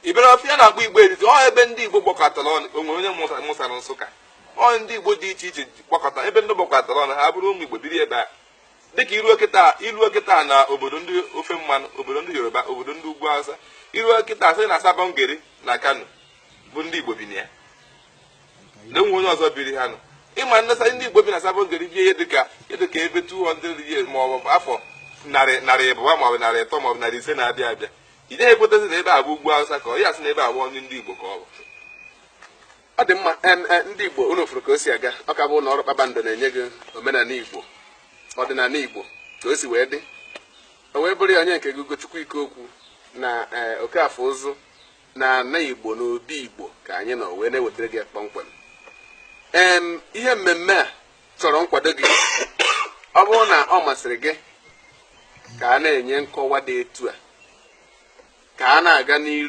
Ị bịara ọfịa na-akpọ Igbo Etiti, ọ ebe ndị Igbo gbakọtara ọnụ. O nwere onye mụsara Nsụka? Ọ ndị Igbo dị iche iche gbakọta ebe ndị gbakọtara ọnụ, ha bụrụ ụmụ Igbo biri ebe a. Dịka iruo kịta na obodo ndị ofe mmanụ, obodo ndị Yoruba, obodo ndị ugwu Awụsa, iruo kịta sị na Sabon Gari na Kano bụ ndị Igbo bi na ya, na enwe onye ọzọ biri ha nọ. Ịma nnesa ndị Igbo bi na Sabon Gari bie ihe dịka ebe 200 years ma ọ bụ afọ 200 ma ọ bụ 300 ma ọ bụ 500 na-abịa abịa, ị naghị ekwetazi na ebe a bụ ugwu Awụsa, ka ọ ya sị na ebe a bụ onye ndị Igbo ka ọ bụ. Ọ dị mma. Ndị Igbo, unu fụrụ ka o si aga. Ọ ka bụ na ọrụ Kpakpando na-enye gị omenala Igbo, ọdịnala Igbo ka o si wee dị. O wee bụrụ ya onye nke gị, Ugochukwu Ikeokwu na Okafọ Ụzụ na ana Igbo na obi Igbo ka anyị nọ wee na-ewetara gị kpọmkwem. Ihe mmemme a chọrọ nkwado gị. Ọ bụrụ na ọ masịrị gị ka a na-enye nkọwa dị etu a, ka a na-aga n'iru.